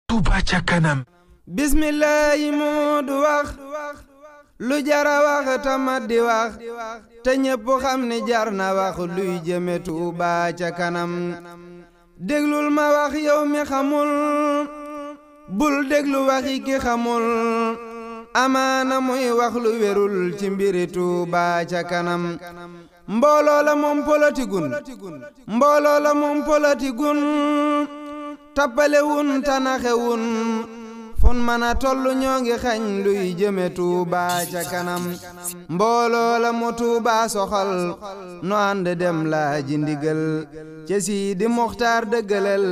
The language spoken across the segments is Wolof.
Touba ca kanam. bismillaahi moo du wax lu jara wax tamat di wax te ñépp xam ni jar na wax luy jëme Touba ca kanam. déglul ma wax yow mi xamul bul déglu waxi ki xamul amaana muy wax lu wérul ci mbiri Touba ca kanam. mbooloo la moom polotigun mbooloo la moom polotigun tappalewun tanaxewun fun mën a tollu ñoo ngi xañ luy jëme Touba ca kanam. mbooloo la mu Touba soxal nu ànd dem laa ji ndigal ca Sidi Muxtaar dëggalal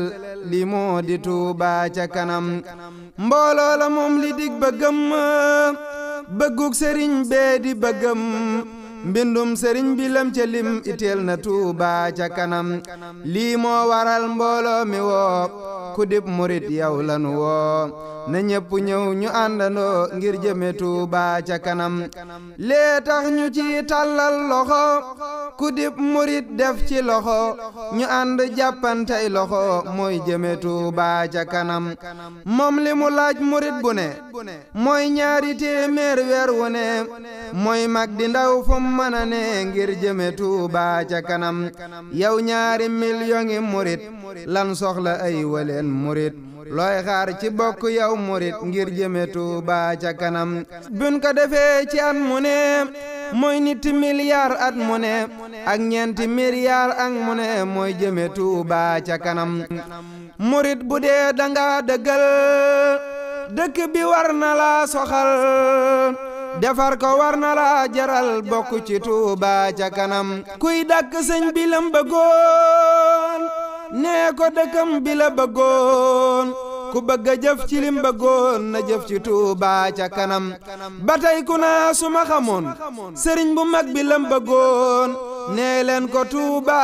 li moo di Touba ca kanam. mbooloo la moom li dig bëggam bëgguk sëriñ bee di bëggam mbindum sëriñ bi lam ca lim iteel na Touba ca kanam. lii moo waral mbooloo mi woo ku dib murit yow lanu woo na ñépp ñëw ñu àndandoo ngir jëme Touba ca kanam. lee tax ñu ci tàllal loxo ku dib murit def ci loxo ñu ànd jàppantey loxo mooy jëme Touba ca kanam. moom li mu laaj murit bu ne mooy ñaari téeméer weer wu ne mooy mag di ndaw fu mën a ne ngir jëme Touba ca kanam. yow ñaari million yi murit lan soxla ay waleen murit looy xaar ci bokk yow murit ngir jëme Touba ca kanam. buñ ko defee ci at mu ne mooy nit milliard at mu ne ak ñeenti milliard ak mu ne mooy jëme Touba ca kanam. murit bu dee danga dëggal dëkk bi war na la soxal defar ko war na la jaral bokk ci Touba ca kanam. kuy dàkk sëñ bi lam bëggoon nee ko dëkkam bi la bëggoon ku bëgg a jëf ci lim bëggoon na jëf ci Touba ca kanam. ba tey ku naa su ma xamoon sëriñ bu mag bi lam bëggoon nee leen ko Touba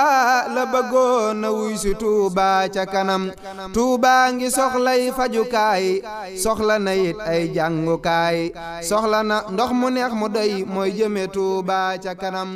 la bëggoon na wuy si Touba ca kanam. Touba ngi soxlay fajukaay soxla na it ay jàngukaay soxla na ndox mu neex mu doy mooy jëme Touba ca kanam.